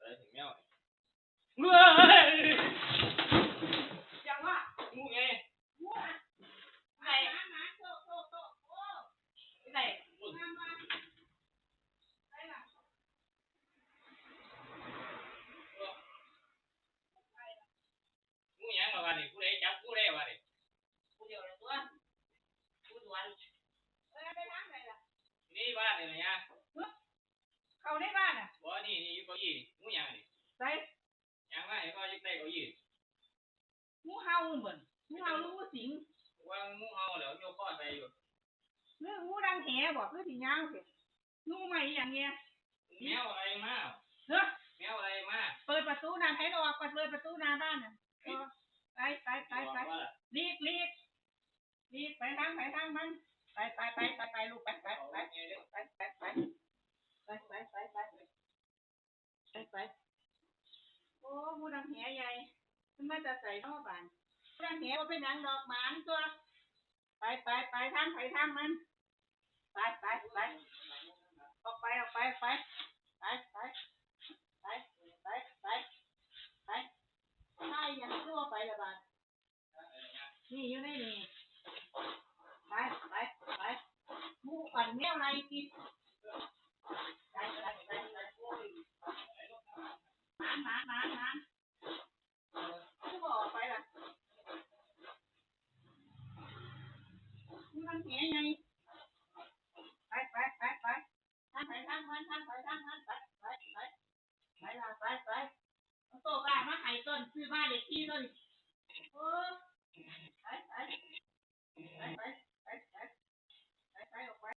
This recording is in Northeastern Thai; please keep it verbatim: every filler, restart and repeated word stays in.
ส่ถึงแมวเฮ้ย ยังวะ งูไง งูอะ ไหน ไหน งูหยังล่ะวะนี่ ผู้ใดจับผู้ใดวะนี่ ผู้เดียวเลยตัว ผู้สวน เออ ไปทางไหนล่ะ นี่บ้านนี่นะยะ เข้าในบ้านน่ะ บ่ นี่ นี่ อยู่เก้าอี้นี่ งูหยังนี่ ใส่ หยังมาให้พ่อยึดได้เก้าอี้ งูเห่าเหมือน งูเห่าหรืองูสิง ว่างูเห่าแล้วโยกคอใส่อยู่ หรืองูดังแหบ่ คือสิยาวสิ งูใหม่อีหยังเนี่ย แมวอะไรมา เฮ้อ แมวอะไรมา เปิดประตูหน้าไผออก เปิดประตูหน้าบ้านน่ะ เออ ไป ไป ไป ไป หลีก หลีก หลีก ไปทาง ไปทางมัน ไป ไป ไป ไป ไป ลูก ไป ไป ไป ไป ไป ไป ไป ไป ไป ไป ไป ไป ไป โอ้ หมู่ดังแหใหญ่ มันมาแต่ไสน้อบาน หมู่ดังแหบ่เป็นหยังดอก หมานตัว ไป ไป ไป ทางไผทางมัน ไป ไป ไป ออกไป ออกไป ไป ไป ไป ไป ไป ไป ไป หยังคือบ่ไปละบาด นี่อยู่ในนี่ ไป ไป ไป หมู่ปั่นแมวไล่กิน ไป ไป ไป ไป หมาน หมาน หมาน หมาน คือบ่ออกไปล่ะ มันแหใหญ่ ไป ไป ไป ไป ทางไปทางมัน ทางไปทางมัน ไป ไป ไป ไปล่ะ ไป ไป เอาโต๊ะบ้านมาให้ต้น ซื้อบ้านเลขที่ต้น